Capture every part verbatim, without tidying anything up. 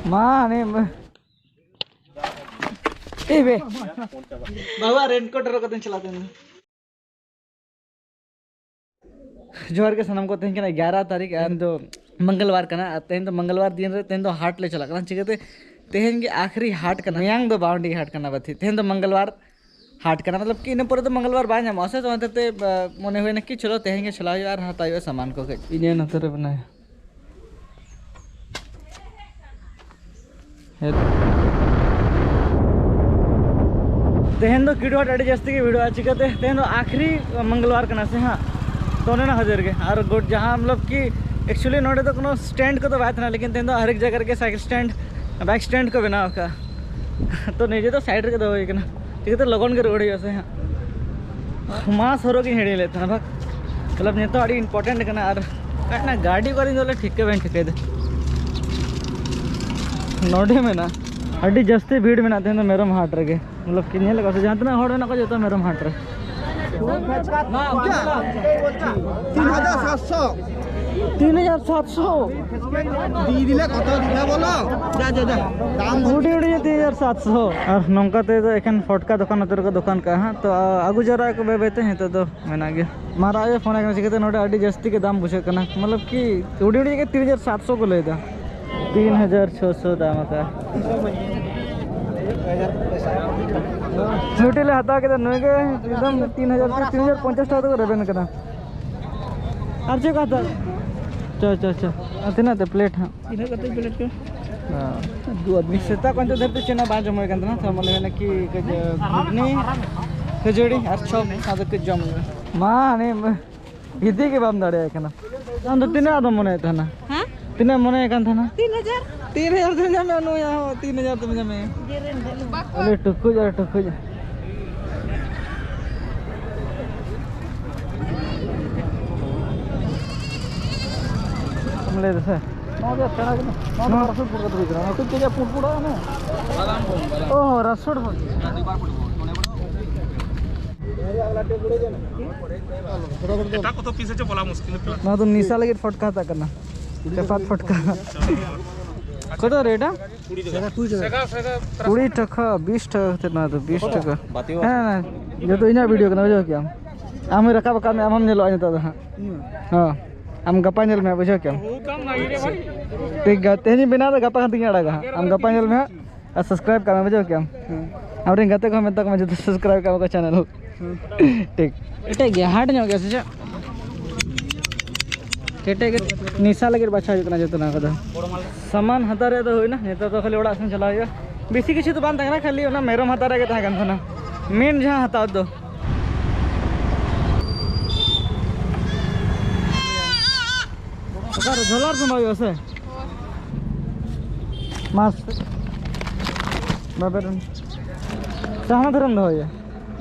ᱢᱟ ᱱᱮ ᱮ ᱵᱮ᱾ ᱵᱟᱵᱟ, ᱨᱮᱱᱠᱳᱴ ᱦᱚᱨᱚᱜ ᱠᱟᱛᱮᱧ ᱪᱟᱞᱟᱜ ᱛᱟᱦᱮᱱᱟ᱾ ᱡᱚᱦᱟᱨ ᱜᱮ ᱥᱟᱱᱟᱢ ᱠᱚ᱾ ᱛᱮᱦᱮᱧ ᱠᱟᱱᱟ ᱮᱜᱟᱨᱚ ᱛᱟᱹᱨᱤᱠᱷ, ᱟᱨ ᱫᱚ ᱢᱚᱝᱜᱚᱞᱵᱟᱨ ᱠᱟᱱᱟ, ᱟᱨ ᱛᱮᱦᱮᱧ ᱫᱚ ᱢᱚᱝᱜᱚᱞᱵᱟᱨ ᱫᱤᱱ ᱨᱮ ᱛᱮᱦᱮᱧ ᱫᱚ ᱦᱟᱴ ᱞᱮ ᱪᱟᱞᱟᱜ ᱠᱟᱱᱟ᱾ ᱪᱤᱠᱟᱹᱛᱮ? ᱛᱮᱦᱮᱧ ᱜᱮ ᱟᱠᱷᱨᱤ ᱦᱟᱴ ᱠᱟᱱᱟ, ᱢᱮᱭᱟᱝ ᱫᱚ ᱵᱟᱣᱰᱤ ᱦᱟᱴ ᱠᱟᱱᱟ ᱵᱟᱛᱷᱤ᱾ ᱛᱮᱦᱮᱧ ᱫᱚ ᱢᱚᱝᱜᱚᱞᱵᱟᱨ ᱦᱟᱴ ᱠᱟᱱᱟ, ᱢᱚᱛᱞᱚᱵ ᱠᱤ ᱤᱱᱟᱹ ᱯᱚᱨᱮ ᱫᱚ ᱢᱚᱝᱜᱚᱞᱵᱟᱨ ᱵᱟᱭ ᱧᱟᱢᱚᱜᱼᱟ ᱥᱮ, ᱛᱚ ᱚᱱᱟᱛᱮ ᱛᱮ, ᱟ, ᱢᱚᱱᱮ ᱦᱩᱭᱱᱟ ᱠᱤ ᱪᱚᱞᱚ ᱛᱮᱦᱮᱧ ᱜᱮ ᱪᱟᱞᱟᱣ ᱦᱩᱭᱩᱜᱼᱟ ᱟᱨ ᱦᱟᱛᱟᱣ ᱦᱩᱭᱩᱜᱼᱟ ᱥᱟᱢᱟᱱ ᱠᱚ ᱠᱟᱹᱡ᱾ ᱤᱧ ᱱᱚᱛᱮ ᱨᱮ ᱢᱮᱱᱟᱭᱟ᱾ ᱦᱮᱸ᱾ ᱛᱮᱦᱮᱧ ᱫᱚ ᱠᱤᱰᱩ ᱦᱟᱴ ᱟᱹᱰᱤ ᱡᱟᱹᱥᱛᱤ ᱜᱮ ᱵᱷᱤᱲᱚᱜᱼᱟ, ᱪᱤᱠᱟᱹᱛᱮ ᱛᱮᱦᱮᱧ ᱫᱚ ᱟᱠᱷᱨᱤ ᱢᱚᱝᱜᱚᱞᱵᱟᱨ ᱠᱟᱱᱟ ᱥᱮ ᱦᱟᱸᱜ, ᱛᱚ ᱚᱱᱮ ᱚᱱᱟ ᱠᱷᱟᱹᱛᱤᱨ ᱜᱮ᱾ ᱟᱨ ᱜᱚᱴ ᱡᱟᱦᱟᱸ ᱢᱚᱛᱞᱚᱵ ᱠᱤ actually ᱱᱚᱰᱮ ᱫᱚ ᱠᱳᱱᱳ ᱥᱴᱮᱱᱰ ᱠᱚᱫᱚ ᱵᱟᱭ ᱛᱟᱦᱮᱱᱟ, ᱞᱮᱠᱤᱱ ᱛᱮᱦᱮᱧ ᱫᱚ ᱦᱟᱨ ᱮᱠ ᱡᱟᱭᱜᱟ ᱨᱮᱜᱮ ᱥᱟᱭᱠᱮᱞ ᱥᱴᱮᱱᱰ, ᱵᱟᱭᱤᱠ ᱥᱴᱮᱱᱰ ᱠᱚ ᱵᱮᱱᱟᱣ ᱟᱠᱟᱫᱼᱟ᱾ ᱛᱚ ᱱᱤᱡᱮ ᱫᱚ ᱥᱟᱭᱤᱰ ᱨᱮᱜᱮ ᱫᱚᱦᱚ ᱦᱩᱭ ᱠᱟᱱᱟ, ᱪᱤᱠᱟᱹᱛᱮ ᱞᱚᱜᱚᱱ ᱜᱮ ᱨᱩᱣᱟᱹᱲ ᱦᱩᱭᱩᱜᱼᱟ ᱥᱮ ᱦᱟᱸᱜ᱾ ᱢᱟᱥᱠ ᱦᱚᱨᱚᱜ ᱜᱤᱧ ᱦᱤᱲᱤᱧ ᱞᱮᱫ ᱛᱟᱦᱮᱱᱟ ᱵᱷᱟᱜ, ᱢᱚᱛᱞᱚᱵ ᱱᱤᱛᱚᱜ ᱟᱹᱰᱤ ᱤᱢᱯᱚᱨᱴᱮᱱᱴ ᱠᱟᱱᱟ᱾ ᱟᱨ ᱚᱠᱟ ᱨᱮᱱᱟᱜ ᱜᱟᱹᱰᱤ ᱚᱠᱟᱨᱤᱧ ᱫᱚᱦᱚ ᱞᱮᱫ ᱴᱷᱤᱠ ᱜᱮ ᱵᱟᱹᱧ ᱴᱷᱤᱠᱟᱹᱭᱮᱫᱟ᱾ ᱱᱚᱰᱮ ᱢᱮᱱᱟᱜᱼᱟ, ᱟᱹᱰᱤ ᱡᱟᱹᱥᱛᱤ ᱵᱷᱤᱲ ᱢᱮᱱᱟᱜᱼᱟ ᱛᱮᱦᱮᱧ ᱫᱚ ᱢᱮᱨᱚᱢ ᱦᱟᱴ ᱨᱮᱜᱮ᱾ ᱢᱚᱛᱞᱚᱵ ᱠᱤ ᱧᱮᱞ ᱠᱚ ᱥᱮ ᱡᱟᱦᱟᱸ ᱛᱤᱱᱟᱹᱜ ᱦᱚᱲ ᱢᱮᱱᱟᱜ ᱠᱚᱣᱟ ᱡᱚᱛᱚ ᱢᱮᱨᱚᱢ ᱦᱟᱴ ᱨᱮ᱾ ᱛᱤᱱ ᱦᱟᱡᱟᱨ ᱥᱟᱛᱥᱚ᱾ ᱛᱤᱱ ᱦᱟᱡᱟᱨ ᱥᱟᱛᱥᱚ᱾ ᱫᱤ ᱫᱤᱞᱮ ᱠᱚᱛᱚ ᱫᱤᱞᱟ ᱵᱚᱞᱚ? ᱡᱟ, ᱡᱟ, ᱡᱟ᱾ ᱫᱟᱢ ᱵᱚᱞ᱾ ᱦᱩᱰᱤᱧ ᱦᱩᱰᱤᱧ ᱛᱤᱱ ᱦᱟᱡᱟᱨ ᱥᱟᱛᱥᱚ᱾ ᱟᱨ ᱱᱚᱝᱠᱟ ᱛᱮᱫᱚ ᱮᱠᱷᱮᱱ ᱯᱷᱚᱴᱠᱟ ᱫᱚᱠᱟᱱ ᱱᱚᱛᱮ ᱨᱮᱠᱚ ᱫᱚᱠᱟᱱ ᱠᱟᱜᱼᱟ ᱦᱟᱸᱜ, ᱛᱚ ᱟ-, ᱟᱹᱜᱩ ᱡᱟᱣᱨᱟᱜ ᱟᱠᱚ ᱵᱟᱹᱭ ᱵᱟᱹᱭ ᱛᱮ᱾ ᱱᱤᱛᱚᱜ ᱫᱚ ᱢᱮᱱᱟᱜ ᱜᱮᱭᱟ᱾ ᱢᱟᱨᱟᱜ ᱟᱭᱳ ᱯᱷᱳᱱ ᱟᱭ ᱠᱟᱱᱟ, ᱪᱤᱠᱟᱹᱛᱮ ᱱᱚᱰᱮ ᱟᱹᱰᱤ ᱡᱟᱹᱥᱛᱤ ᱜᱮ ᱫᱟᱢ ᱵᱩᱡᱷᱟᱹᱜ ᱠᱟᱱᱟ, ᱢᱚᱛᱞᱚᱵ ᱠᱤ ᱦᱩᱰᱤᱧ ᱦᱩᱰᱤᱧ ᱜᱮ ᱛᱤᱱ ᱦᱟᱡᱟᱨ ᱥᱟᱛᱥᱚ ᱠᱚ ᱞᱟᱹᱭᱫᱟ᱾ ᱛᱤᱱ ᱦᱟᱡᱟᱨ ᱪᱷᱚᱥᱚ ᱫᱟᱢ ᱟᱠᱟᱫ᱾ ᱢᱤᱫᱴᱤᱡ ᱞᱮ ᱦᱟᱛᱟᱣ ᱠᱮᱫᱟ, ᱱᱩᱭ ᱜᱮ ᱮᱠᱫᱚᱢ ᱛᱤᱱ ᱦᱟᱡᱟᱨ, ᱛᱤᱱ ᱦᱟᱡᱟᱨ ᱯᱚᱧᱪᱟᱥ ᱴᱟᱠᱟ ᱛᱮᱠᱚ ᱨᱮᱵᱮᱱ ᱠᱟᱱᱟ᱾ ᱟᱨ ᱪᱮᱫ ᱠᱚ ᱦᱟᱛᱟᱣ? ᱪᱚ, ᱪᱚ, ᱪᱚ᱾ ᱟᱨ ᱛᱤᱱᱟᱹᱜ ᱛᱮ ᱯᱞᱮᱴ ᱦᱟᱸᱜ? ᱛᱤᱱᱟᱹᱜ ᱠᱟᱛᱮ ᱯᱞᱮᱴ ᱠᱚ? ᱦᱮᱸ᱾ ᱫᱩ ᱟᱫᱢᱤ᱾ ᱥᱮᱛᱟᱜ ᱠᱷᱚᱱ ᱱᱤᱛᱚᱜ ᱫᱷᱟᱹᱵᱤᱡ ᱛᱮ ᱪᱮᱫ ᱦᱚᱸ ᱵᱟᱝ ᱡᱚᱢ ᱦᱩᱭ ᱠᱟᱱ ᱛᱟᱦᱮᱱᱟ, ᱛᱚ ᱢᱚᱱᱮ ᱦᱩᱭᱱᱟ ᱠᱤ ᱠᱟᱹᱡ ᱜᱷᱩᱜᱽᱱᱤ, ᱠᱷᱟᱹᱡᱟᱹᱲᱤ ᱟᱨ ᱪᱚᱯ ᱥᱟᱶᱛᱮ ᱠᱟᱹᱡ ᱡᱚᱢ ᱦᱩᱭᱩᱜᱼᱟ᱾ ᱢᱟ, ᱱᱤ-, ᱤᱫᱤ ᱜᱮ ᱵᱟᱢ ᱫᱟᱲᱮᱭᱟᱜ ᱠᱟᱱᱟ᱾ ᱟᱢ ᱫᱚ ᱛᱤᱱᱟᱹᱜ ᱟᱫᱚᱢ ᱢᱚᱱᱮᱭᱮᱫ ᱛᱟᱦᱮᱱᱟ? ᱦᱮᱸ? ᱛᱤᱱᱟᱹᱜ ᱮᱢ ᱢᱚᱱᱮᱭᱮᱫ ᱠᱟᱱ ᱛᱟᱦᱮᱱᱟ? ᱛᱤᱱ ᱦᱟᱡᱟᱨ᱾ ᱛᱤᱱ ᱦᱟᱡᱟᱨ ᱛᱮᱢ ᱧᱟᱢᱮᱭᱟ, ᱱᱩᱭ ᱦᱚᱸ ᱛᱤᱱ ᱦᱟᱡᱟᱨ ᱛᱮᱢ ᱧᱟᱢᱮᱭᱟ᱾ ᱟᱹᱰᱤ ᱴᱩᱠᱩᱡ, ᱟᱹᱰᱤ ᱴᱩᱠᱩᱡ᱾ ᱪᱮᱫ ᱮᱢ ᱞᱟᱹᱭ ᱫᱟ ᱥᱮ? ᱱᱚᱣᱟ ᱜᱮ ᱥᱮᱬᱟ ᱜᱮ᱾ ᱱᱚᱣᱟ ᱫᱚ ᱱᱚᱣᱟ ᱨᱟᱥᱩᱱ ᱯᱩᱰ ᱠᱟᱛᱮ ᱦᱩᱭ ᱠᱟᱱᱟ᱾ ᱚᱱᱟ ᱠᱟᱹᱡ ᱠᱟᱹᱡ ᱯᱩᱰ ᱯᱩᱰ ᱚ, ᱨᱟᱥᱩᱱ ᱯᱩᱰ᱾ ᱮᱴᱟᱜ ᱠᱚᱫᱚ ᱛᱤᱥ ᱦᱚᱪᱚ ᱵᱚᱞᱟ ᱢᱩᱥᱠᱤᱞ ᱯᱮ᱾ ᱱᱚᱣᱟ ᱫᱚ ᱱᱤᱥᱟ ᱞᱟᱹᱜᱤᱫ ᱯᱷᱚᱴᱠᱟ ᱦᱟᱛᱟᱜ ᱠᱟᱱᱟ᱾ ᱪᱟᱯᱟᱫ ᱯᱷᱚᱴᱠᱟ᱾ ᱠᱚᱫᱚ ᱨᱮᱴᱟ? ᱥᱮᱜᱟ ᱠᱩᱲᱤ ᱴᱟᱠᱟ᱾ ᱠᱩᱲᱤ ᱴᱟᱠᱟ, ᱵᱤᱥ ᱴᱟᱠᱟ ᱠᱟᱛᱮ ᱱᱚᱣᱟ ᱫᱚ, ᱵᱤᱥ ᱴᱟᱠᱟ᱾ ᱦᱮᱸ, ᱦᱮᱸ, ᱡᱚᱛᱚ ᱤᱧᱟᱹᱜ ᱵᱷᱤᱰᱤᱭᱳ ᱠᱟᱱᱟ, ᱵᱩᱡᱷᱟᱹᱣ ᱠᱮᱜᱼᱟᱢ? ᱟᱢ ᱦᱚᱸ ᱨᱟᱠᱟᱵ ᱟᱠᱟᱫ ᱢᱮ, ᱟᱢ ᱦᱚᱸᱢ ᱧᱮᱞᱚᱜᱼᱟ ᱱᱤᱛᱚᱜ ᱫᱚ ᱦᱟᱸᱜ᱾ ᱦᱮᱸ, ᱟᱢ ᱜᱟᱯᱟ ᱧᱮᱞ ᱢᱮ, ᱵᱩᱡᱷᱟᱹᱣ ᱠᱮᱜᱼᱟᱢ? ᱴᱷᱤᱠ ᱜᱮᱭᱟ, ᱛᱮᱦᱮᱧ ᱤᱧ ᱵᱮᱱᱟᱣ ᱮᱫᱟ, ᱜᱟᱯᱟ ᱠᱷᱟᱱ ᱛᱤᱧ ᱟᱲᱟᱜᱟ ᱦᱟᱸᱜ᱾ ᱟᱢ ᱜᱟᱯᱟ ᱧᱮᱞ ᱢᱮ ᱦᱟᱸᱜ᱾ ᱟᱨ subscribe ᱠᱟᱜ ᱢᱮ, ᱵᱩᱡᱷᱟᱹᱣ ᱠᱮᱜᱼᱟᱢ? ᱦᱮᱸ᱾ ᱟᱢᱨᱮᱱ ᱜᱟᱛᱮ ᱠᱚᱦᱚᱸ ᱢᱮᱛᱟ ᱠᱚ ᱢᱮ, ᱡᱚᱛᱚ subscribe ᱠᱟᱜ ᱢᱮ ᱠᱚ channel᱾ ᱦᱮᱸ᱾ ᱴᱷᱤᱠ᱾ ᱠᱮᱴᱮᱡ ᱜᱮᱭᱟ, hard ᱧᱚᱜ ᱜᱮᱭᱟ ᱥᱮ ᱪᱮᱫ? ᱠᱮᱴᱮᱡ ᱜᱮ᱾ ᱱᱮᱥᱟ ᱞᱟᱹᱜᱤᱫ ᱵᱟᱪᱷᱟᱣ ᱦᱩᱭᱩᱜ ᱠᱟᱱᱟ ᱡᱚᱛᱚ ᱱᱚᱣᱟ ᱠᱚᱫᱚ᱾ ᱥᱟᱢᱟᱱ ᱦᱟᱛᱟᱣ ᱨᱮᱭᱟᱜ ᱫᱚ ᱦᱩᱭᱱᱟ, ᱱᱤᱛᱚᱜ ᱫᱚ ᱠᱷᱟᱹᱞᱤ ᱚᱲᱟᱜ ᱥᱮᱱ ᱪᱟᱞᱟᱣ ᱦᱩᱭᱩᱜᱼᱟ᱾ ᱵᱮᱥᱤ ᱠᱤᱪᱷᱩ ᱫᱚ ᱵᱟᱝ ᱛᱟᱦᱮᱸ ᱠᱟᱱᱟ, ᱠᱷᱟᱹᱞᱤ ᱚᱱᱟ ᱢᱮᱨᱚᱢ ᱦᱟᱛᱟᱣ ᱨᱮᱭᱟᱜ ᱜᱮ ᱛᱟᱦᱮᱸ ᱠᱟᱱ ᱛᱟᱦᱮᱱᱟ, main ᱡᱟᱦᱟᱸ ᱦᱟᱛᱟᱣ ᱫᱚ᱾ ᱚᱠᱟᱨᱮ ᱡᱷᱚᱞᱟᱨ ᱥᱮᱱ ᱦᱩᱭᱩᱜᱼᱟ ᱥᱮ? ᱢᱟᱥ ᱵᱟᱵᱮᱨ ᱥᱟᱦᱟ ᱫᱷᱚᱨᱚᱢ ᱫᱚᱦᱚᱭᱟ᱾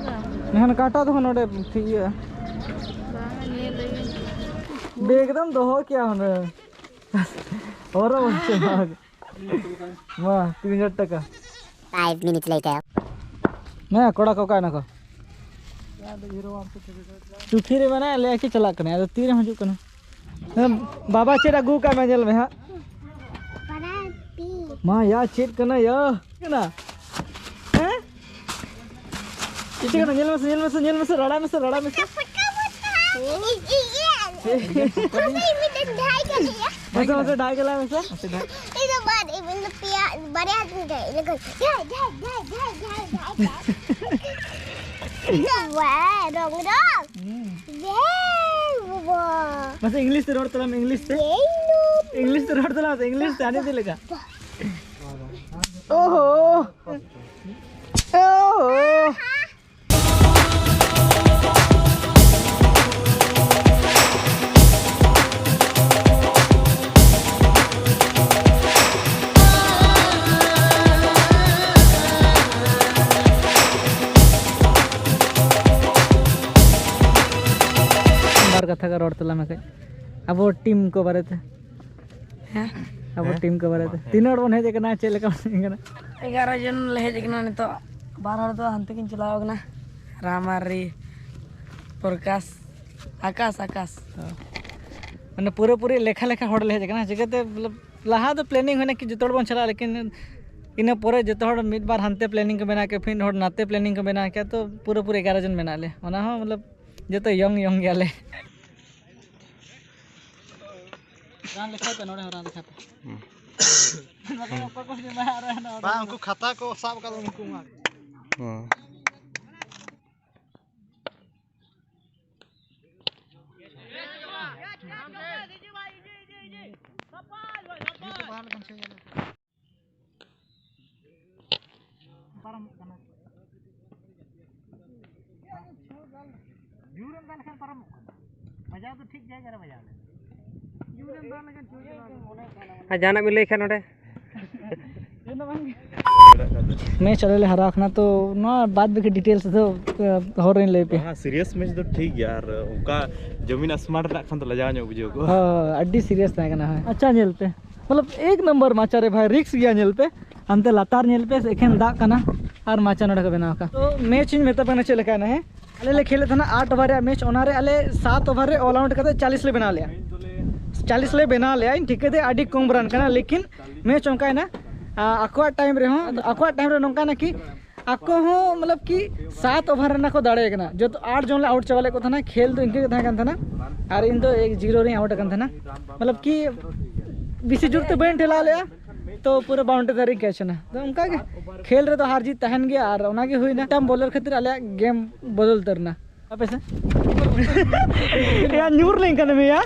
ᱱᱮᱦᱟᱱ ᱠᱟᱴᱟ ᱫᱚ ᱱᱚᱰᱮ ᱴᱷᱤᱠ ᱜᱮᱭᱟ᱾ ᱵᱟᱝ, ᱧᱮᱞ ᱞᱮᱜᱮ᱾ ᱵᱮᱜᱽ ᱫᱚᱢ ᱫᱚᱦᱚ ᱠᱮᱭᱟ ᱦᱩᱱᱟᱹᱝ᱾ ᱦᱚᱨᱚᱜ ᱵᱟᱝ ᱪᱟᱵᱟ ᱟᱠᱟᱱᱟ᱾ ᱢᱟ, ᱛᱤᱱ ᱦᱟᱡᱟᱨ ᱴᱟᱠᱟ᱾ Five minutes later. ᱦᱮᱸ, ᱠᱚᱲᱟ ᱠᱚ ᱚᱠᱟᱭ ᱱᱟᱠᱚ? ᱪᱩᱴᱷᱤ ᱨᱮ ᱢᱮᱱᱟᱭᱟ, ᱞᱟᱹᱭᱟ ᱠᱤ ᱪᱟᱞᱟᱜ ᱠᱟᱱᱟᱭ, ᱟᱫᱚ ᱛᱤᱨᱮᱢ ᱦᱤᱡᱩᱜ ᱠᱟᱱᱟ? ᱦᱮᱸ, ᱵᱟᱵᱟ ᱪᱮᱫ ᱟᱹᱜᱩ ᱠᱟᱜ ᱢᱮ, ᱧᱮᱞ ᱢᱮ ᱦᱟᱸᱜ᱾ ᱢᱟ ᱭᱟ, ᱪᱮᱫ ᱠᱟᱱᱟ ᱭᱟ? ᱠᱟᱱᱟ? ᱦᱮᱸ? ᱪᱮᱫ ᱠᱟᱱᱟ? ᱧᱮᱞ ᱢᱮᱥᱮ, ᱧᱮᱞ ᱢᱮᱥᱮ, ᱧᱮᱞ ᱢᱮᱥᱮ, ᱨᱟᱲᱟ ᱢᱮᱥᱮ, ᱨᱟᱲᱟ ᱢᱮᱥᱮ᱾ ᱯᱷᱚᱴᱠᱟ, ᱯᱷᱚᱴᱠᱟ᱾ ᱤ-, ᱤ-, ᱤᱭᱟᱹ᱾ ᱢᱟᱥᱮ, ᱢᱟᱥᱮ, ᱰᱷᱟᱭ ᱠᱟᱜ ᱞᱮᱭᱟ᱾ ᱢᱟᱥᱮ, ᱰᱷᱟᱭ᱾ ᱤᱧ ᱫᱚ ᱵᱟᱨ, ᱤᱧ ᱫᱚ ᱯᱮᱭᱟ, ᱵᱟᱨᱭᱟ ᱦᱟᱛ ᱤᱧ ᱰᱷᱟᱭ, ᱤᱱᱟᱹ ᱠᱷᱟᱱ ᱰᱷᱟᱭ, ᱰᱷᱟᱭ, ᱰᱷᱟᱭ᱾ ᱤᱧ ᱫᱚ ᱵᱟᱨ, ᱨᱚᱝ, ᱨᱚᱝ᱾ ᱦᱩᱸ᱾ ᱤᱭᱮ, ᱵᱟᱵᱟ᱾ ᱢᱟᱥᱮ, ᱤᱝᱞᱤᱥ ᱛᱮ ᱨᱚᱲ ᱛᱟᱞᱟᱝ ᱢᱮ, ᱤᱝᱞᱤᱥ ᱛᱮ᱾ ᱤᱝᱞᱤᱥ ᱛᱮ ᱨᱚᱲ ᱛᱟᱞᱟᱝ ᱢᱮ, ᱤᱝᱞᱤᱥ ᱛᱮ, ᱦᱟᱹᱱᱤ ᱫᱤ ᱞᱮᱠᱟ᱾ ᱳᱦᱳ᱾ ᱳᱦᱳ᱾ ᱵᱟᱨ ᱠᱟᱛᱷᱟ ᱜᱮ ᱨᱚᱲ ᱛᱟᱞᱟᱝ ᱢᱮ ᱠᱟᱹᱡ, ᱟᱵᱚ ᱴᱤᱢ ᱠᱚ ᱵᱟᱨᱮᱛᱮ᱾ ᱦᱮᱸ? ᱟᱵᱚ ᱦᱮᱸ? ᱴᱤᱢ ᱠᱚ ᱵᱟᱨᱮᱛᱮ᱾ ᱢᱟ, ᱦᱮᱸ᱾ ᱛᱤᱱᱟᱹᱜ ᱦᱚᱲ ᱵᱚᱱ ᱦᱮᱡ ᱟᱠᱟᱱᱟ, ᱪᱮᱫ ᱞᱮᱠᱟ ᱵᱚᱱ ᱦᱮᱡ ᱟᱠᱟᱱᱟ? ᱮᱜᱟᱨᱚ ᱡᱚᱱ ᱞᱮ ᱦᱮᱡ ᱟᱠᱟᱱᱟ ᱱᱤᱛᱚᱜ᱾ ᱵᱟᱨ ᱦᱚᱲ ᱫᱚ ᱦᱟᱱᱛᱮ ᱠᱤᱱ ᱪᱟᱞᱟᱣ ᱟᱠᱟᱱᱟ, ᱨᱟᱢ ᱟᱨ ᱨᱤ, ᱯᱨᱚᱠᱟᱥ, ᱟᱠᱟᱥ, ᱟᱠᱟᱥ᱾ ᱢᱟᱱᱮ ᱯᱩᱨᱟᱹᱯᱩᱨᱤ ᱞᱮᱠᱷᱟ ᱞᱮᱠᱷᱟ ᱦᱚᱲ ᱞᱮ ᱦᱮᱡ ᱟᱠᱟᱱᱟ, ᱪᱤᱠᱟᱹᱛᱮ ᱢᱚᱛᱞᱚᱵ ᱞᱟᱦᱟ ᱫᱚ ᱯᱞᱮᱱᱤᱝ ᱦᱩᱭᱱᱟ ᱠᱤ ᱡᱚᱛᱚ ᱦᱚᱲ ᱵᱚᱱ ᱪᱟᱞᱟᱜᱼᱟ, ᱞᱮᱠᱤᱱ ᱤᱱᱟᱹ ᱯᱚᱨᱮ ᱡᱚᱛᱚ ᱦᱚᱲ ᱢᱤᱫ ᱵᱟᱨ ᱦᱟᱱᱛᱮ ᱯᱞᱮᱱᱤᱝ ᱠᱚ ᱵᱮᱱᱟᱣ ᱠᱮᱫ, ᱯᱷᱤᱨ ᱦᱚᱲ ᱱᱟᱛᱮ ᱯᱞᱮᱱᱤᱝ ᱠᱚ ᱵᱮᱱᱟᱣ ᱠᱮᱫ, ᱛᱚ ᱯᱩᱨᱟᱹ ᱯᱩᱨᱟᱹ ᱮᱜᱟᱨᱚ ᱡᱚᱱ ᱢᱮᱱᱟᱜ ᱞᱮᱭᱟ᱾ ᱚᱱᱟ ᱦᱚᱸ ᱢᱚᱛᱞᱚᱵ ᱡᱚᱛᱚ ᱭᱚᱝ ᱭᱚᱝ ᱜᱮᱭᱟᱞᱮ᱾ ᱨᱟᱱ ᱞᱮᱠᱷᱟᱭ ᱯᱮ, ᱱᱚᱰᱮ ᱦᱚᱸ ᱨᱟᱱ ᱞᱮᱠᱷᱟᱭ ᱯᱮ᱾ ᱵᱟᱝ, ᱩᱱᱠᱩ ᱠᱷᱟᱛᱟ ᱠᱚ ᱥᱟᱵ ᱠᱟᱫᱟ ᱩᱱᱠᱩ ᱢᱟ᱾ ᱦᱮᱸ᱾ ᱯᱟᱨᱚᱢᱚᱜ ᱠᱟᱱᱟ᱾ ᱡᱳᱨ ᱮᱢ ᱫᱟᱞ ᱞᱮᱠᱷᱟᱱ ᱯᱟᱨᱚᱢᱚᱜ ᱠᱟᱱᱟ᱾ ᱵᱟᱡᱟᱣ ᱫᱚ ᱴᱷᱤᱠ ᱡᱟᱭᱜᱟ ᱨᱮ ᱵᱟᱡᱟᱣ ᱞᱮᱱᱟ᱾ ᱡᱳᱨ ᱮᱢ ᱫᱟᱞ ᱞᱮᱠᱷᱟᱱ ᱪᱷᱩ ᱪᱟᱞᱟᱣ ᱞᱮᱱᱟ᱾ ᱟᱨ ᱡᱟᱦᱟᱱᱟᱜ ᱵᱤᱱ ᱞᱟᱹᱭ ᱠᱷᱟᱱ ᱱᱚᱰᱮ? ᱢᱮᱪ ᱟᱞᱮ ᱞᱮ ᱦᱟᱨᱟᱣ ᱠᱟᱱᱟ, ᱛᱚ ᱱᱚᱣᱟ ᱵᱟᱫ ᱵᱟᱹᱠᱤ ᱰᱤᱴᱮᱞᱥ ᱫᱚ, ᱟ, ᱦᱚᱨ ᱨᱮᱧ ᱞᱟᱹᱭ ᱯᱮᱭᱟ᱾ ᱵᱟᱝᱟ, ᱥᱤᱨᱤᱭᱟᱥ ᱢᱮᱪ ᱫᱚ ᱴᱷᱤᱠ ᱜᱮᱭᱟ, ᱟᱨ ᱚᱱᱠᱟ ᱡᱚᱢᱤᱱ ᱟᱥᱢᱟᱱ ᱨᱮᱱᱟᱜ ᱠᱷᱟᱱ ᱫᱚ ᱞᱟᱡᱟᱣ ᱧᱚᱜ ᱵᱩᱡᱷᱟᱹᱣ ᱠᱚᱜᱼᱟ᱾ ᱦᱳᱭ, ᱟᱹᱰᱤ ᱥᱤᱨᱤᱭᱟᱥ ᱛᱟᱦᱮᱸ ᱠᱟᱱᱟ, ᱦᱳᱭ᱾ ᱟᱪᱪᱷᱟ, ᱧᱮᱞ ᱯᱮ, ᱢᱚᱛᱞᱚᱵ ᱮᱠ ᱱᱚᱢᱵᱚᱨ ᱢᱟᱪᱟ ᱨᱮ ᱵᱷᱟᱭ, ᱨᱤᱠᱥ ᱜᱮᱭᱟ᱾ ᱧᱮᱞ ᱯᱮ, ᱦᱟᱱᱛᱮ ᱞᱟᱛᱟᱨ ᱧᱮᱞ ᱯᱮ, ᱮᱠᱷᱮᱱ ᱫᱟᱜ ᱠᱟᱱᱟ ᱟᱨ ᱢᱟᱪᱟ ᱱᱚᱰᱮ ᱠᱚ ᱵᱮᱱᱟᱣ ᱟᱠᱟᱫ᱾ ᱛᱚ ᱢᱮᱪ ᱤᱧ ᱢᱮᱛᱟ ᱯᱮ ᱠᱟᱱᱟ ᱪᱮᱫ ᱞᱮᱠᱟᱭᱮᱱᱟ, ᱦᱮᱸ? ᱟᱞᱮ ᱞᱮ ᱠᱷᱮᱞᱮᱫ ᱛᱟᱦᱮᱱᱟ ᱟᱴ ᱳᱵᱷᱟᱨ ᱨᱮᱭᱟᱜ ᱢᱮᱪ, ᱚᱱᱟᱨᱮ ᱟᱞᱮ ᱥᱟᱛ ᱳᱵᱷᱟᱨ ᱨᱮ ᱚᱞ ᱟᱣᱩᱴ ᱠᱟᱛᱮ ᱪᱟᱞᱤᱥ ᱞᱮ ᱵᱮᱱᱟᱣ ᱞᱮᱜᱼᱟ᱾ ᱪᱟᱞᱤᱥ ᱞᱮ ᱵᱮᱱᱟᱣ ᱞᱮᱜᱼᱟ, ᱤᱧ ᱴᱷᱤᱠᱟᱹ ᱛᱮ ᱟᱹᱰᱤ ᱠᱚᱢ ᱨᱟᱱ ᱠᱟᱱᱟ, ᱞᱮᱠᱤᱱ ᱢᱮᱪ ᱚᱱᱠᱟᱭᱮᱱᱟ, ᱟ, ᱟᱠᱚᱣᱟᱜ ᱴᱟᱭᱤᱢ ᱨᱮᱦᱚᱸ, ᱟᱠᱚᱣᱟᱜ ᱴᱟᱭᱤᱢ ᱨᱮ ᱱᱚᱝᱠᱟᱭᱮᱱᱟ ᱠᱤ ᱟᱠᱚ ᱦᱚᱸ ᱢᱚᱛᱞᱚᱵ ᱠᱤ ᱥᱟᱛ ᱳᱵᱷᱟᱨ ᱨᱮᱱᱟᱜ ᱠᱚ ᱫᱟᱲᱮ ᱠᱟᱱᱟ, ᱡᱚᱛᱚ ᱟᱴ ᱡᱚᱱ ᱞᱮ ᱟᱣᱩᱴ ᱪᱟᱵᱟ ᱞᱮᱫ ᱠᱚ ᱛᱟᱦᱮᱱᱟ᱾ ᱠᱷᱮᱞ ᱫᱚ ᱤᱱᱠᱟᱹ ᱜᱮ ᱛᱟᱦᱮᱸ ᱠᱟᱱ ᱛᱟᱦᱮᱱᱟ ᱟᱨ ᱤᱧ ᱫᱚ ᱮᱠ ᱡᱤᱨᱳ ᱨᱤᱧ ᱟᱣᱩᱴ ᱟᱠᱟᱱ ᱛᱟᱦᱮᱱᱟ᱾ ᱢᱚᱛᱞᱚᱵ ᱠᱤ ᱵᱮᱥᱤ ᱡᱳᱨ ᱛᱮ ᱵᱟᱹᱧ ᱴᱷᱮᱞᱟᱣ ᱞᱮᱜᱼᱟ, ᱛᱚ ᱯᱩᱨᱟᱹ ᱵᱟᱣᱩᱱᱰᱟᱨᱤ ᱫᱷᱟᱨᱮᱧ ᱠᱮᱪ ᱮᱱᱟ᱾ ᱛᱚ ᱚᱱᱠᱟ ᱜᱮ ᱠᱷᱮᱞ ᱨᱮᱫᱚ ᱦᱟᱨ ᱡᱤᱛ ᱛᱟᱦᱮᱱ ᱜᱮᱭᱟ, ᱟᱨ ᱚᱱᱟ ᱜᱮ ᱦᱩᱭᱱᱟ᱾ ᱢᱤᱫᱴᱟᱝ ᱵᱚᱞᱟᱨ ᱠᱷᱟᱹᱛᱤᱨ ᱟᱞᱮᱭᱟᱜ ᱜᱮᱢ ᱵᱚᱫᱚᱞ ᱩᱛᱟᱹᱨ ᱮᱱᱟ᱾ ᱟᱯᱮ ᱥᱮ? ᱮᱭᱟ, ᱧᱩᱨ ᱞᱮᱱᱠᱷᱟᱱᱮᱢ ᱮᱭᱟ᱾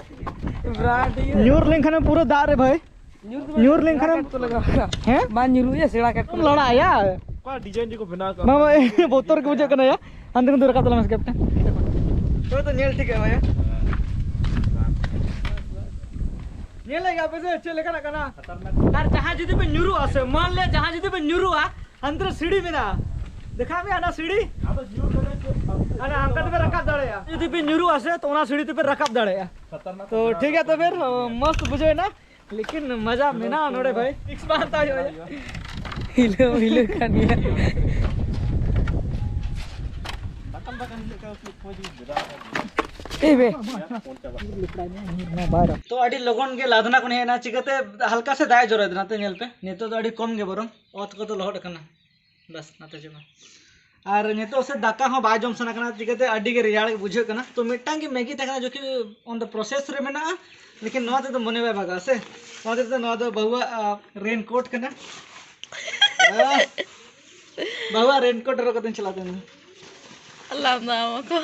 ᱵᱨᱟᱰ ᱤᱭᱟᱹ᱾ ᱧᱩᱨ ᱞᱮᱱᱠᱷᱟᱱᱮᱢ ᱯᱩᱨᱟᱹ ᱫᱟᱜ ᱨᱮ ᱵᱷᱟᱭ᱾ ᱧᱩᱨ ᱫᱚ ᱧᱩᱨ ᱞᱮᱱᱠᱷᱟᱱᱮᱢ ᱥᱮᱬᱟ ᱠᱟᱴ ᱠᱚ ᱞᱟᱜᱟᱣ ᱠᱟᱜᱼᱟ᱾ ᱦᱮᱸ? ᱵᱟᱝ ᱧᱩᱨᱩᱜ ᱭᱟ, ᱥᱮᱬᱟ ᱠᱟᱴ ᱠᱚ ᱞᱟᱜᱟᱣ᱾ ᱞᱟᱲᱟᱜ ᱭᱟ᱾ ᱚᱠᱟ ᱰᱤᱡᱟᱭᱤᱱ ᱪᱚᱠᱚ ᱵᱮᱱᱟᱣ ᱠᱟᱜᱼᱟ᱾ ᱵᱟᱝ, ᱵᱟᱝ, ᱵᱚᱛᱚᱨ ᱜᱮ ᱵᱩᱡᱷᱟᱹᱜ ᱠᱟᱱᱟ ᱭᱟ᱾ ᱦᱟᱱᱛᱮ ᱠᱷᱚᱱ ᱫᱚ ᱨᱟᱠᱟᱵ ᱛᱟᱞᱟᱝ ᱢᱮ ᱥᱮ, ᱠᱮᱯᱴᱮᱱ᱾ ᱛᱚᱵᱮ ᱛᱚ ᱧᱮᱞ ᱴᱷᱤᱠ ᱠᱟᱜ ᱢᱮ ᱭᱟ᱾ ᱧᱮᱞ ᱞᱮᱜ ᱜᱮᱭᱟ ᱯᱮ ᱥᱮ ᱪᱮᱫ ᱞᱮᱠᱟᱱᱟᱜ ᱠᱟᱱᱟ? ᱟᱨ ᱡᱟᱦᱟᱸᱭ ᱡᱩᱫᱤ ᱯᱮ ᱧᱩᱨᱩᱜᱼᱟ ᱥᱮ, ᱢᱟᱱ ᱞᱮ ᱡᱟᱦᱟᱸᱭ ᱡᱩᱫᱤ ᱯᱮ ᱧᱩᱨᱩᱜᱼᱟ, ᱦᱟᱱᱛᱮ ᱨᱮ ᱥᱤᱲᱤ ᱢᱮᱱᱟᱜᱼᱟ, ᱫᱮᱠᱷᱟᱣ ᱢᱮ ᱦᱟᱱᱟ ᱥᱤᱲᱤ᱾ ᱦᱟᱱᱟ ᱦᱟᱱᱠᱟ ᱛᱮᱯᱮ ᱨᱟᱠᱟᱵ ᱫᱟᱲᱮᱭᱟᱜᱼᱟ᱾ ᱡᱩᱫᱤ ᱯᱮ ᱧᱩᱨᱩᱜᱼᱟ ᱥᱮ, ᱛᱚ ᱚᱱᱟ ᱥᱤᱲᱤ ᱛᱮᱯᱮ ᱨᱟᱠᱟᱵ ᱫᱟᱲᱮᱭᱟᱜᱼᱟ᱾ ᱛᱚ ᱴᱷᱤᱠ ᱜᱮᱭᱟ, ᱛᱚᱵᱮ ᱢᱚᱥᱛ ᱵᱩᱡᱷᱟᱹᱣ ᱮᱱᱟ᱾ ᱞᱮᱠᱤᱱ ᱢᱟᱡᱟ ᱢᱮᱱᱟᱜᱼᱟ ᱱᱚᱰᱮ ᱵᱷᱟᱭ, ᱨᱤᱠᱥ ᱵᱟᱝ ᱦᱟᱛᱟᱣ ᱦᱩᱭᱩᱜᱼᱟ᱾ ᱦᱤᱞᱟᱹᱣ ᱦᱤᱞᱟᱹᱣ ᱠᱟᱱ ᱜᱮᱭᱟ᱾ ᱛᱚ ᱟᱹᱰᱤ ᱞᱚᱜᱚᱱ ᱜᱮ ᱞᱟᱫᱷᱱᱟ ᱠᱷᱚᱱ ᱦᱮᱡ ᱮᱱᱟ, ᱪᱤᱠᱟᱹᱛᱮ ᱦᱟᱞᱠᱟ ᱥᱮ ᱫᱟᱜ ᱮ ᱡᱚᱨᱚᱭᱮᱫᱟ, ᱱᱟᱛᱮ ᱧᱮᱞ ᱯᱮ, ᱱᱤᱛᱚᱜ ᱫᱚ ᱟᱹᱰᱤ ᱠᱚᱢ ᱜᱮ ᱵᱚᱨᱚᱝ ᱚᱛ ᱠᱚᱫᱚ ᱞᱚᱦᱚᱫ ᱟᱠᱟᱱᱟ᱾ ᱵᱟᱥ, ᱱᱟᱛᱮ ᱪᱟᱵᱟ᱾ ᱟᱨ ᱱᱤᱛᱚᱜ ᱥᱮ ᱫᱟᱠᱟ ᱦᱚᱸ ᱵᱟᱭ ᱡᱚᱢ ᱥᱟᱱᱟ ᱠᱟᱱᱟ, ᱪᱤᱠᱟᱹᱛᱮ ᱟᱹᱰᱤ ᱜᱮ ᱨᱮᱭᱟᱲ ᱜᱮ ᱵᱩᱡᱷᱟᱹᱜ ᱠᱟᱱᱟ᱾ ᱛᱚ ᱢᱤᱫᱴᱟᱝ ᱜᱮ ᱢᱮᱜᱤ ᱛᱟᱦᱮᱸ ᱠᱟᱱᱟ, ᱡᱚᱠᱤ on the process ᱨᱮ ᱢᱮᱱᱟᱜᱼᱟ, ᱞᱮᱠᱤᱱ ᱱᱚᱣᱟ ᱛᱮᱫᱚ ᱢᱚᱱᱮ ᱵᱟᱭ ᱵᱷᱟᱜᱟᱜᱼᱟ ᱥᱮ, ᱱᱚᱣᱟ ᱛᱮᱫᱚ, ᱱᱚᱣᱟ ᱫᱚ ᱵᱟᱹᱦᱩᱣᱟᱜ ᱨᱮᱱ ᱠᱳᱴ ᱠᱟᱱᱟ᱾ ᱵᱟᱹᱦᱩᱣᱟᱜ ᱨᱮᱱ ᱠᱳᱴ ᱦᱚᱨᱚᱜ ᱠᱟᱛᱮᱧ ᱪᱟᱞᱟᱜ ᱛᱟᱦᱮᱱᱟ᱾ ᱞᱟᱸᱫᱟ ᱢᱟᱠᱚ᱾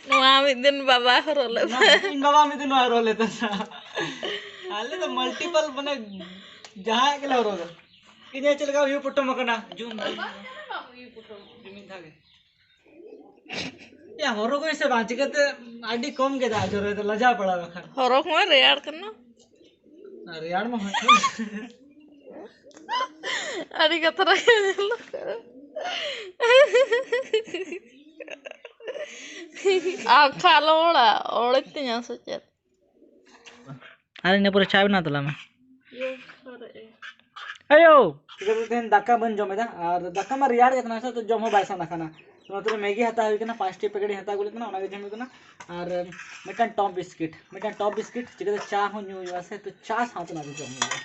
ᱱᱚᱣᱟ ᱢᱤᱫ ᱫᱤᱱ ᱵᱟᱵᱟ ᱦᱚᱨᱚᱜ ᱞᱮᱫᱟ᱾ ᱤᱧ ᱵᱟᱵᱟ ᱢᱤᱫ ᱫᱤᱱ ᱱᱚᱣᱟ ᱦᱚᱨᱚᱜ ᱞᱮᱫᱟ᱾ ᱟᱞᱮ ᱫᱚ multiple, ᱢᱟᱱᱮ, ᱡᱟᱦᱟᱸᱭᱟᱜ ᱜᱮᱞᱮ ᱦᱚᱨᱚᱜᱟ᱾ ᱤᱧ ᱪᱮᱫ ᱞᱮᱠᱟ ᱦᱩᱭᱩᱜ ᱯᱚᱴᱚᱢ ᱟᱠᱟᱱᱟ? ᱡᱩᱢ ᱫᱟ᱾ ᱡᱩᱢᱤᱫ ᱫᱷᱟᱣ ᱜᱮ᱾ ᱭᱟ, ᱦᱚᱨᱚᱜ ᱟᱹᱧ ᱥᱮ ᱵᱟᱝ? ᱪᱤᱠᱟᱹᱛᱮ ᱟᱹᱰᱤ ᱠᱚᱢ ᱜᱮ ᱫᱟᱜ ᱡᱚᱨᱚᱭ ᱫᱟ, ᱞᱟᱡᱟᱣ ᱯᱟᱲᱟ ᱵᱟᱠᱷᱟᱱ᱾ ᱦᱚᱨᱚᱜ ᱢᱟ ᱨᱮᱭᱟᱲ ᱠᱟᱱᱟ᱾ ᱟᱨ ᱨᱮᱭᱟᱲ ᱢᱟ ᱦᱚᱭ᱾ ᱟᱹᱰᱤ ᱠᱟᱛᱷᱟ ᱨᱮ ᱧᱮᱞᱚᱜ ᱠᱟᱱᱟ᱾ ᱟᱨ ᱠᱷᱟᱱ ᱟᱞᱚᱢ ᱚᱲᱟ, ᱚᱲᱮᱡ ᱛᱤᱧᱟ ᱥᱮ ᱪᱮᱫ? ᱟᱨ ᱤᱱᱟᱹ ᱯᱚᱨᱮ ᱪᱟ ᱵᱮᱱᱟᱣ ᱛᱟᱞᱟᱝ ᱢᱮ᱾ ᱤᱭᱟᱹ, ᱥᱟᱨᱮᱡ ᱮ᱾ ᱟᱭᱳ! ᱪᱤᱠᱟᱹᱛᱮ ᱛᱮᱦᱮᱧ ᱫᱟᱠᱟ ᱵᱟᱹᱧ ᱡᱚᱢ ᱮᱫᱟ, ᱟᱨ ᱫᱟᱠᱟ ᱢᱟ ᱨᱮᱭᱟᱲ ᱜᱮ ᱛᱟᱦᱮᱱᱟ ᱥᱮ, ᱛᱚ ᱡᱚᱢ ᱦᱚᱸ ᱵᱟᱭ ᱥᱟᱱᱟ ᱠᱟᱱᱟ᱾ ᱱᱚᱛᱮ ᱨᱮ ᱢᱮᱜᱤ ᱦᱟᱛᱟᱣ ᱦᱩᱭ ᱠᱟᱱᱟ, ᱯᱟᱸᱪᱴᱤ ᱯᱮᱠᱮᱴ ᱤᱧ ᱦᱟᱛᱟᱣ ᱟᱹᱜᱩ ᱞᱮᱫ ᱛᱟᱦᱮᱱᱟ, ᱚᱱᱟᱜᱮ ᱡᱚᱢ ᱦᱩᱭᱩᱜ ᱠᱟᱱᱟ᱾ ᱟᱨ ᱢᱤᱫᱴᱟᱝ ᱴᱚᱯ ᱵᱤᱥᱠᱤᱴ, ᱢᱤᱫᱴᱟᱝ ᱴᱚᱯ ᱵᱤᱥᱠᱤᱴ, ᱪᱤᱠᱟᱹᱛᱮ ᱪᱟ ᱦᱚᱸ ᱧᱩ ᱦᱩᱭᱩᱜᱼᱟ ᱥᱮ, ᱛᱚ ᱪᱟ ᱥᱟᱶᱛᱮ ᱚᱱᱟ ᱜᱮ ᱡᱚᱢ ᱦᱩᱭᱩᱜᱼᱟ᱾